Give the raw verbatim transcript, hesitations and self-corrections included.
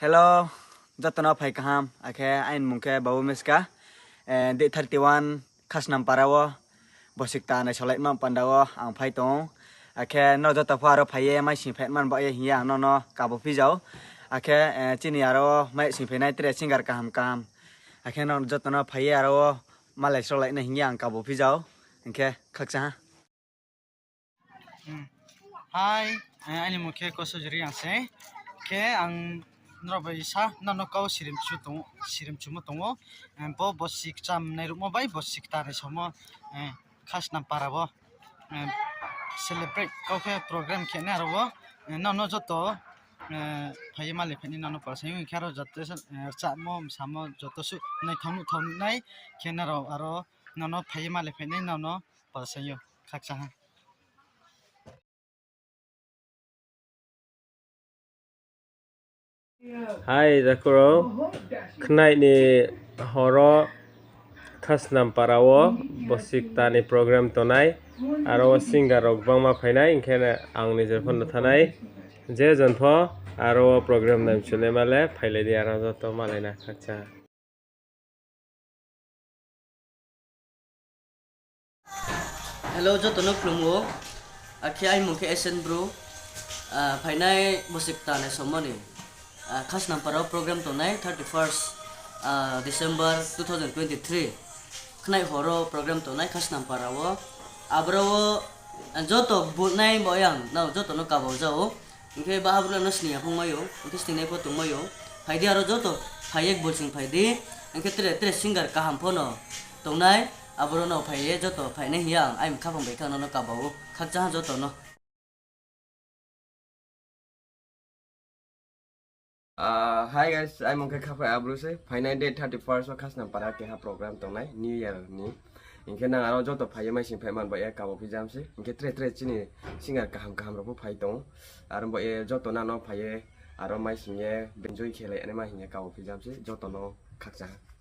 Hello, joto no phai kaham, akhe aini mung khe Babu Meska, date thirty one Khasnam para wo, bosi kta naisolai ma panda wo ang phai tong ou. Akhe nrao joto pho aro phai ye maising phai man baoh ye hing ye ang nono kabo phi jao. Akhe chini aro wo maising phainai tre singer kaham kaham. Akhe nrao joto no phai ye aro wo malai srolai nai hing ye ang kabo phi jao. Hing khe khakchang ha. Hai, aini mung khe Kosojri ang se. Khe ang nrao bai sa, nono kau sirimchumo tong ou. Bo bosi kcham nairuhmo bai bosi kta naisomo, Khasnam para wo celebrate kau khe program khe nai aro wo, nono joto phai ye malai phainai nono pal sa ou. Hing khe aro joto rchamo msamo joto suh naithao nuhthao nuh nai khe nrao aro nono phai ye malai phainai nono pal sa ou. Khakchang ha. Hai, jakuro, khnai ni horo Khasnam para wo bosi kta ni program tongnai, aro wo singer rao gbangma phainai, hing khe ang nijer pho no thanai, je jon pho aro wo program nai mchunaima le phailai di, aro joto malai na khakchang ha. Hello, joto no khlum ou. Akhe aini mung khe S N Bru. Phainai bosi kta naisomo ni Khasnam para wo program tongnai thirty first December two thousand twenty three. Khnai horo program tongnai Khasnam para wo. Aboro wo joto butnai bo yang nrao joto no kabo jao. Hing khe baha bru no sning ya phung mai ou, hing khe sningnai pho tongmai ou. Phai di aro joto, phai ye bolsing phai di. Hing khe tre tre singer kaham pho no tongnai, aboro no phai ye joto phainai hing ye ang aini khaphang bai khe ang nono kabo ou. Khakchang ha joto no. Hi guys, aini mung khe Khaphai Abru se. Phainai date thirty first wo Khasnam para keha program tongnai New Year ni. Hing khe nang aro joto phai ye maising phai man baoh ye kabo phi jam se. Hing khe tre tre chini singer kaham kaham rao pho phai tong ou. Aro baoh ye joto nang no phai ye aro maising ye enjoy khe lai naima hing ye kabo phi jam se. Joto no khakchang ha.